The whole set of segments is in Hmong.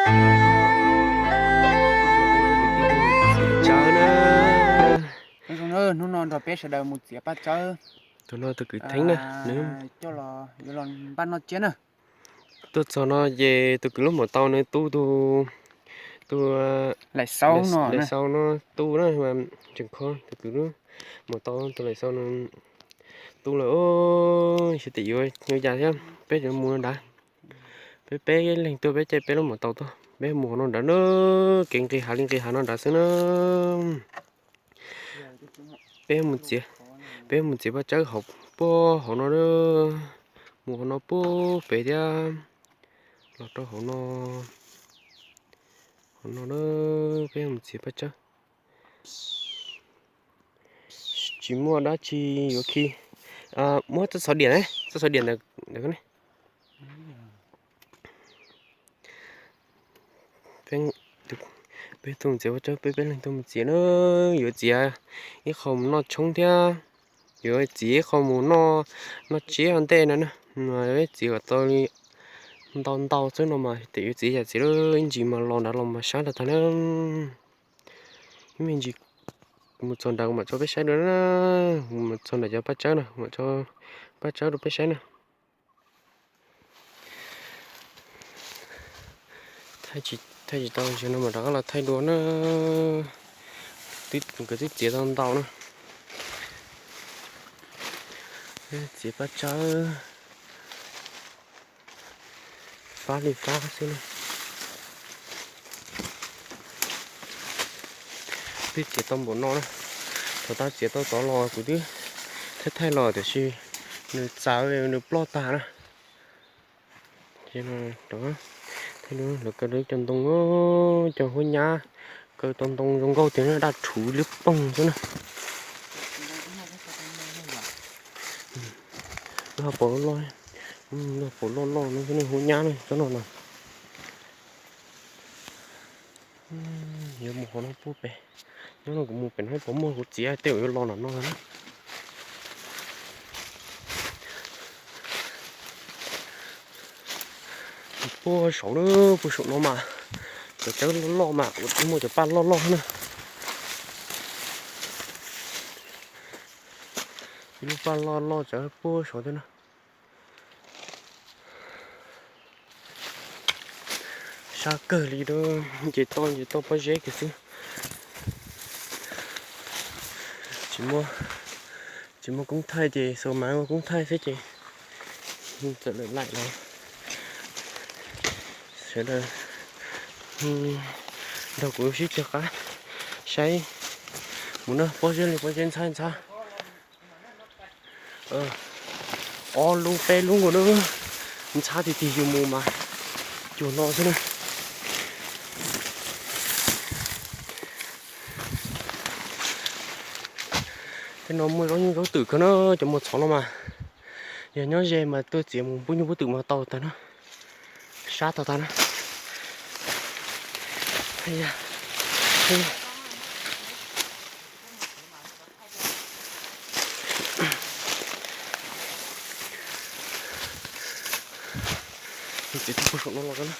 Txiav paj tsawb na. Hnub no nrog peb sawv daws mus txiav paj tsawb. Tus no tus kwv Theeb na, nws coj los yuav los npaj noj tsiab na. Tuaj txog no ces tus kwv lub maum tau nws tu tus, tus Laim Xauv no tu na, tseem kho tus kwv lub maum tau tus Laim Xauv no tu lawm. Xyov tias yuav ua cas thiab, peb yuav mus nrad. Peb peb leeg tuaj, peb caij peb lub maum tau tuaj, peb mus hauv no nrad na, kev nqis hav li nqis hav no nrad xwb na. Peb mus txiav, peb mus txiav paj tsawb hauv, puag hauv no, mus hauv no puag pem thiab los rau hauv no. Hauv no na, peb mus txiav paj tsawb. Tsis muaj dab tsi yuav khi. Muab txoj xov diam, txoj xov diam ntawm ne. Peb tuaj mus txiav paj tsawb, peb peb leeg tuaj mus txiav na. Yuav txiav ib qho mus noj tshoob thiab, yuav txiav ib qho mus noj, noj tsiab ua ntej no na. Txiav kom tau li ntau ntau xwb no mas, tes yuav txiav yam txiav lub ib ntsis mas los nrad los mas sab tag tag na. Ib me ntsis mus txog nrad kuv mam tso peb saib dua na. Mus txog nrad cov paj tsawb na, mam tso paj tsawb rau peb saib na. Thaij tsis tau, no mam rov qab los thaij dua na. Nkawd twb txiav tau ntau na. Txiav paj tsawb fab li fab xwb na. Twb txiav tau npaum no na. Thaum tau txiav tau tod los kuv twb thaij thaij los tiam sis nws txawv nws ploj tag na. Thaij lawv kaw cov ntoo, cov huab nyab, kaw tau ntoo zoo nkauj tiag na, daj rhuv liab ploog xwb na. Lub hauv paus loj loj, lub hauv paus loj loj no, huab nyab no tsob no no. Yuav mus qhov no puag pem, nyob no kuv mus pem no puas muaj kuv txiav tej uas yuav los nram no na. Puag saud na, puag saum no mas cov tsawb loj loj mas ua muaj cov paj loj loj na. Ib lub paj loj loj tsawv puag saud thiab na. Sab kawg li, nce toj nce toj pob zeb kiag xwb. Tsis muaj koob thaij ces xaus mas ua koob thaij xwb ces txawm lawm laim los sawv daws nrog kuv sib cog qab saib mus na, pob zeb li pob zeb ntxhab ntxhab. Ob lub peb lub nkaus na, ntxhab tiag tiag yus mus mas cuag no xwb na. Tej no muaj zaub nyuj zaub twm kawg na, cov muag txhov no mas yog nyob ze mas tuaj txiav mus pub nyuj pub twm mas tau tag na, sab tau tag na. Txiav tau puag saum no los na.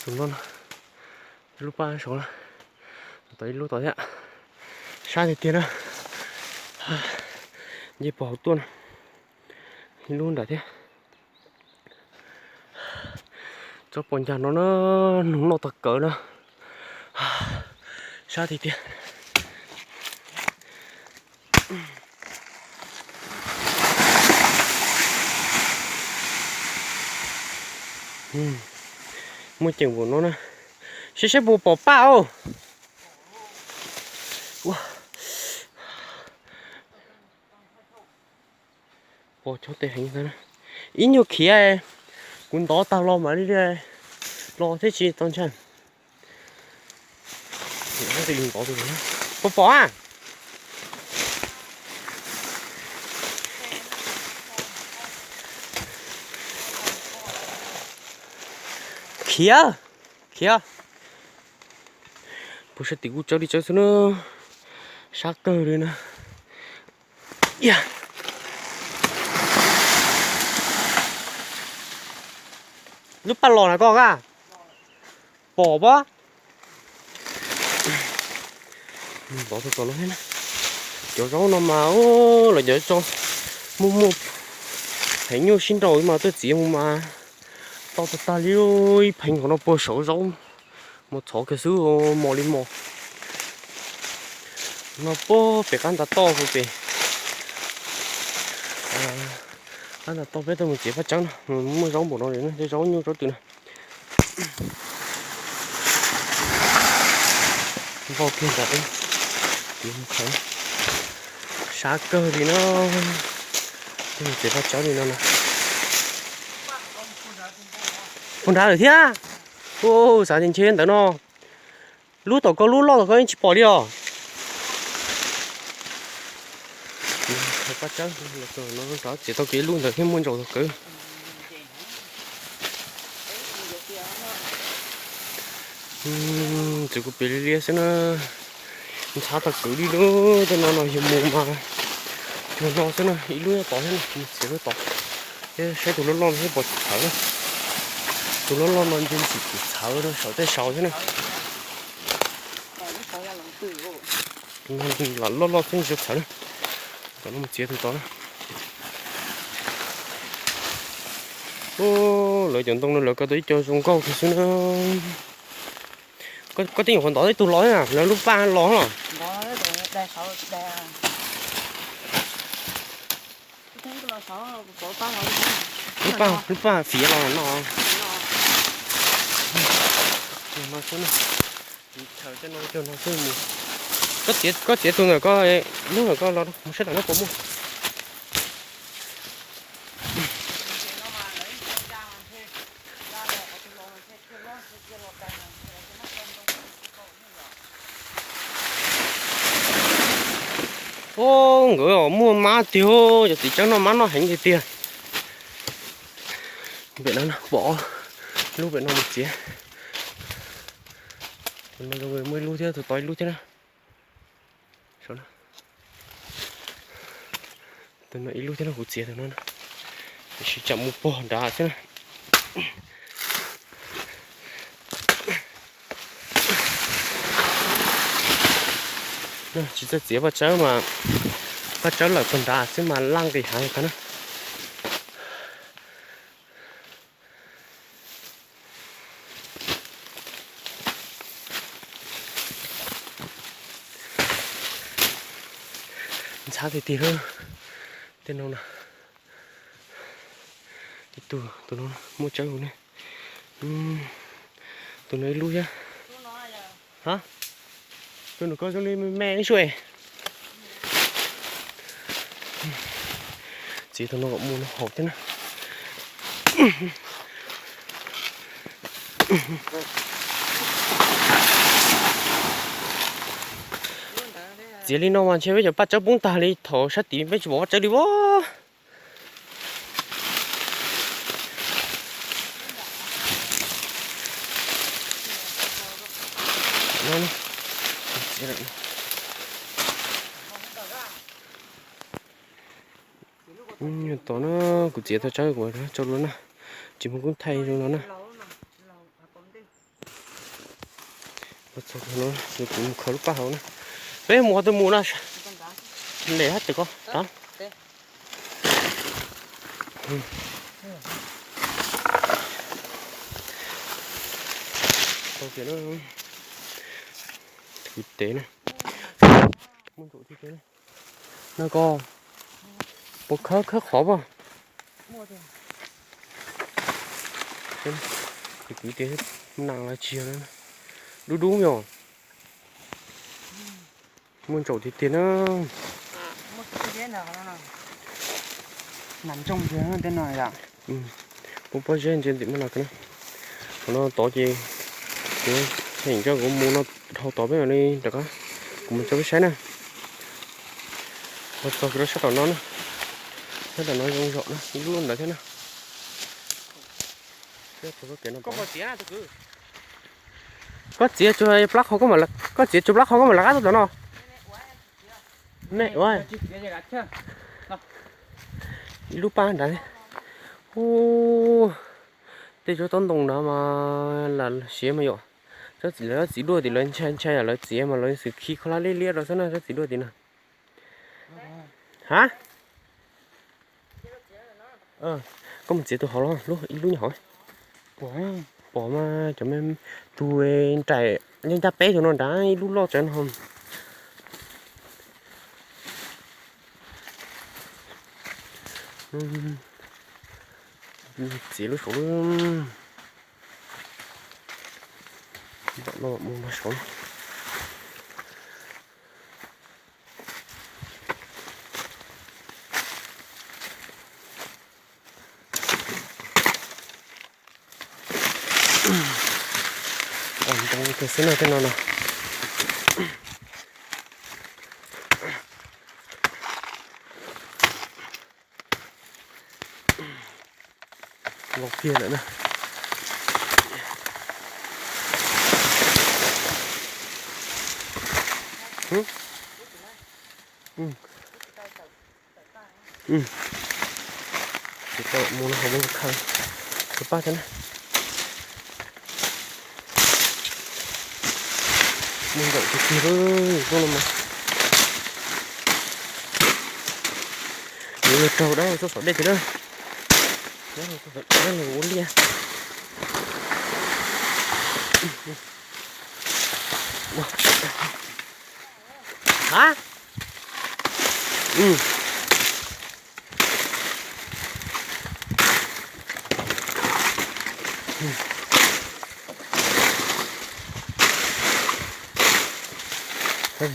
Tus no, ib lub paj saud na, tau ib lub tod thiab. Sab tiag tiag na. Nce pog hauv tuaj na, ib lub nram thiab. Tsob pos ncag no na, nug noj tag kawg na. Sab tiag tiag. Muaj ceem npaum no na. Saib saib puas pom paj os. Pom chob tes heev ntag. Ib nyuag khiav, kuv ntov tag los mam li los thiab tsis tau ntshai. Pom pom a. Khiav, khiav. Puag sab tim kuj tsawb li tsawb xwb na. Sab kawg li na. Lub paj los na koj a, pom pab. Cov zaub no mas lawv cov tso muaj muaj pheev nyuj sib nraus mas tuaj txiav mus mas tau tag tag li ib pheev qhov no puag saum zaub. Mus txhov kiag xwb mos li mos. No puag pem qab ntav toj puag pem. Qab ntav toj peb tuaj mus txiav paj tsawb no, muaj zaub npaum no li, tej zaub nyuj zaub twm na. Npau kiag ntawd, sab kawg li no. Txiav paj tsawb li no na. Puag nrad lawm thiab. Xav tias ntshe ntawd no. Lub tom koj lub loj tom koj yeej tsis pom li os. Paj tsawb, txiav tau kiag lub ntawd thiab muaj ntsaum tau kawg. Txiav kuv piav liab liab xwb na. Ntxhab tau kwv li lub tej no no yog mus mas cuag no xwb na, ib lub nyob tod thiab na, mus txiav lub tod. Thiab saib tus loj loj no thiab puas tsis txhawv na. Tus loj loj no ntshe tsis txhawv rau saum tej saud thiab na. Lam loj loj xwb tsis txhawv na. Kom no mus txiav tus tod na. Lawv cov ntoo no lawv kaw tau ib co zoo nkauj kiag xwb na. Koj twb nyuam qhuav ntov ib tug los na, lawv lub paj los los. Lub paj fiav los no. No xwb na. Chaw no, chaw no xwb mus. Koj txiav, koj txiav tus ntawm koj, lub ntawm koj los mus saib tom no puas muaj. Ub, nkawd muaj mab tiag, cov txiv tsawb noj mab noj heev tiag tiag. Pem no pom lub pem no mus txiav. Tus no muaj ib lub thiab, tus tod ib lub thiab na. Tus no ib lub thiab no, kuv txiav tus no na. Tiam sis tsam mus pog nrad xwb na. Tsis txawj txiav paj tsawb mas, paj tsawb lawm pog nrad xwb mas laj nqis heev li qhov na. Ntxhab tiag tiag lawm. Tej no na, ib tug tus no muaj tsawb ne. Tus no ib lub thiab. Ha, tus no koj zoo li me me ib suab. Txiav tus no kom mus no haus thiab na. Txiav li no mas ntshe peb cov paj tsawb poob tag li thaum sab tid peb tsis pom paj tsawb li as. Tom no kuv txiav tau tsawb kuv rau luag na, tsis muaj koob thaij zoo no na. Kuv mus khaws lub paj hauv na. Peb mus qhov twg mus na? Lem hab tawm ko. Kuv tes na. Muaj ntsaum tiag tiag na. No ko, puas khawb khawb qhov puas? Kuv tes nas los tsis yog, dub dub yom. Muaj ntsaum tiag tiag na. Pob pob zeb ntsia ntim muaj nas na. Qhov no tod ces kuv heem coj kuv mus no dhau tod peb mam li rov qab, kuv mus tso peb saib na. Los txog kuv rau sab tom no na, sab tom no zoo zaum na, ib lub ntawd thiab na. Koj txiav tsuas plab qhov koj mam, koj txiav tsuas plab qhov koj mam lawv qab tuaj tom no. Me ua, ib lub pab nrad. Ub, tej tsob taub ntoo nrad mas lam siav mas yom. Lawv txiv duaj tim lawv ntshai ntshai lawv txiav mas lawv xwm khi kho lab liab liab rau xwb na, tsob txiv duaj tim na. Ha, koj mus txiav tus hauv los, ib lub nyob hauv. Pom mas cov me, tus nraim ncaj peb tus no nrad, ib lub loj tsawv no. Txiav lub saud, ntawm no mus no saud. Ntoo kawg xwb na tej no no. Los kiag lawm na. Ces tau mus no hauv mus khaws, khaws paj thiab na. Mus nkaum tiag tiag lawm no mas. Yuav los raug dab laug txoj xov dej tiag na. Dab laug ua liaj. Ha,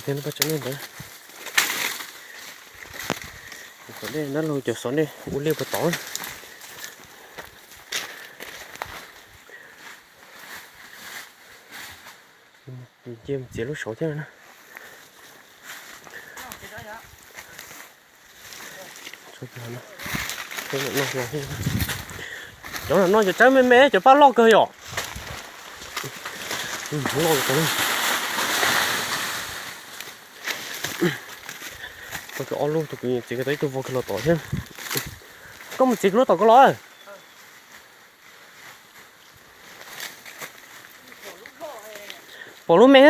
tias no paj tseem nej ntawd. Xov dej, dab laug cov xov dej ua liaj puas tod. Ces mus txiav lub saud thiab na. Cov no cov tsawb me me, cov paj loj kawg yom. Loj. Tau cov ob lub, tus kuv txiav ko tau ib tug vog kawg los tom thiab. Koj mus txiav lub tom ko los. Pom lub me.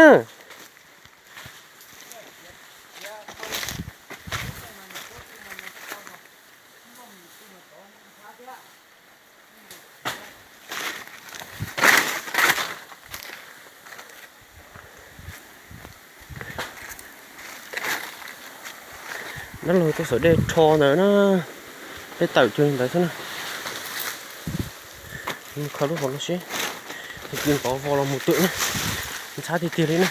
Dab laug tuaj xov dej rho ntawd na, dej tawm cuag li ntawd xwb na. Mus khaws lub hauv no seb, tus ntov vog los mus twm na, ntxhab tiag tiag li na.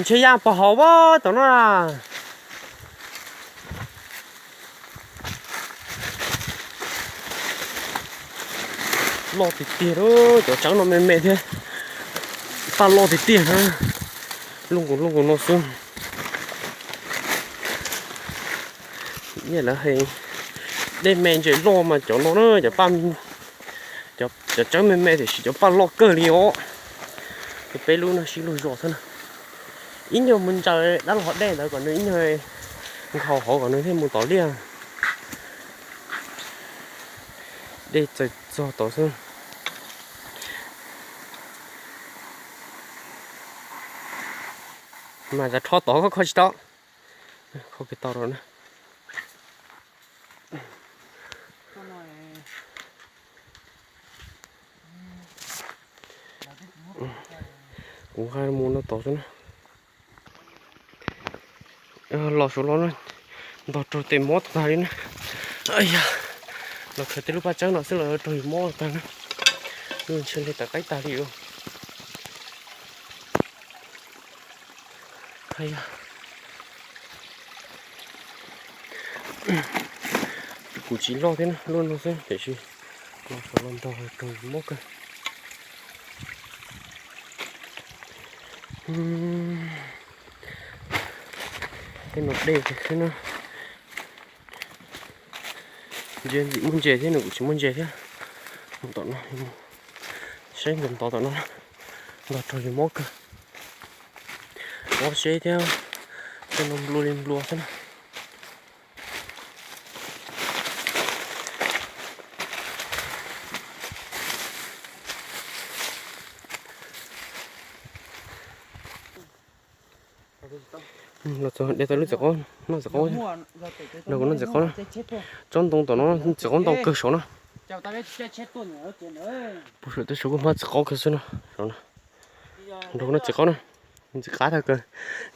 Ntshe ya pos hauv tom no na. Loj tiag tiag, cov tsawb no me me thiab, paj loj tiag tiag na. Loj nkaus loj nkaus no xwb. Lawv hais dej me ntses loj mas cov no na, cov paj, cov tsawb me me tiam sis cov paj loj kawg li os. Peb lub no sib luag zos xwb na. Ib nyuag mus ntsaws dab laug hov dej ntawd kom nws ib nyuag nkhaus hauv kom nws thiaj mus tom liaj. Dej txawm txog tod xwb. Mas tas rho tod kho tsis tau. Kho kiag tau rau na. Kuv nqa mus no tod xwb na. Los saud los na, ntog raug tes mob tag li na. Yog los khaws tej lub paj tsawb no xwb los raug yus mob tag na. Ntshe nqhis tawv qaib tag li. Kuv tsis loj thiab na, loj no xwb tiam sis los saud los ntog raug yus mob kawg. Tej no dej xwb na. Ntsia ntxim muaj ntses thiab, nws kuj tsis muaj ntses thiab. Mus tom no, saib ntov ntov tom no, ntog raug yus mob kawg. Mob seb thiab, Tej no nplua li nplua xwb na. Los txog de tau lub ntxiv qaub, noj ntxiv qaub. No kuv noj ntxiv qaub na. Tsob ntoo tom no ntxiv qaub ntau kawg saud na. Puag saum tej saud kuj hmab ntxiv qaub kawg xwb no, saud no. Nrog kuv noj ntxiv qaub na. Ntxiv qab tag kawg.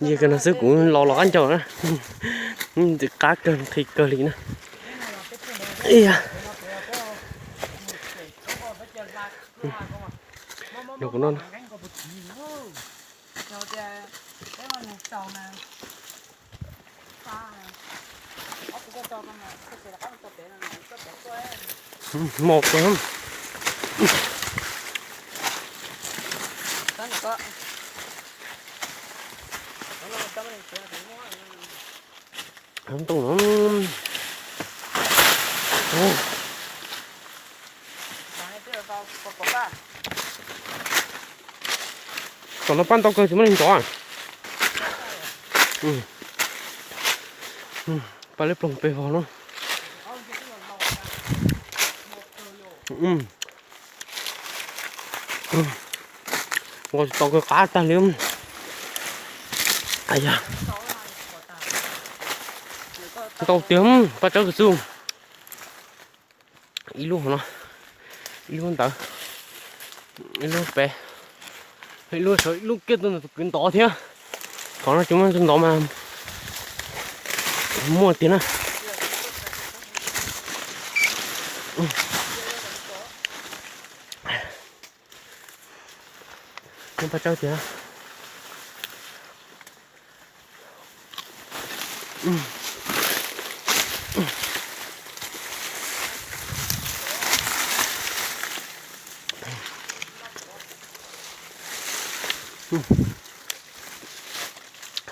Nyiag kawg no xwb kuv los los qab ncaug na. Ntxiv qab kawg nqhis kawg li na. Nrog kuv noj na. Mos kawg. Ntoo no. Tom no paj ntau kawg tsis muaj neeg ntov. Paj leb ploog pes vog no. Nqos tsis tau kawg qab tag li. Ntau tiag, paj tsawb kawg xwb. Ib lub hauv no, ib lub ntawd, ib lub pem, ib lub saud, ib lub kiag tuaj ntawm tus kwv ntov thiab. Qhov no tsis muaj tus ntov mas muaj tiag na. Muaj paj tsawb tiag.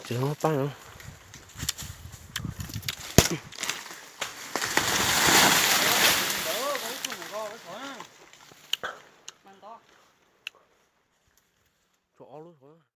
Tsis muaj paj no.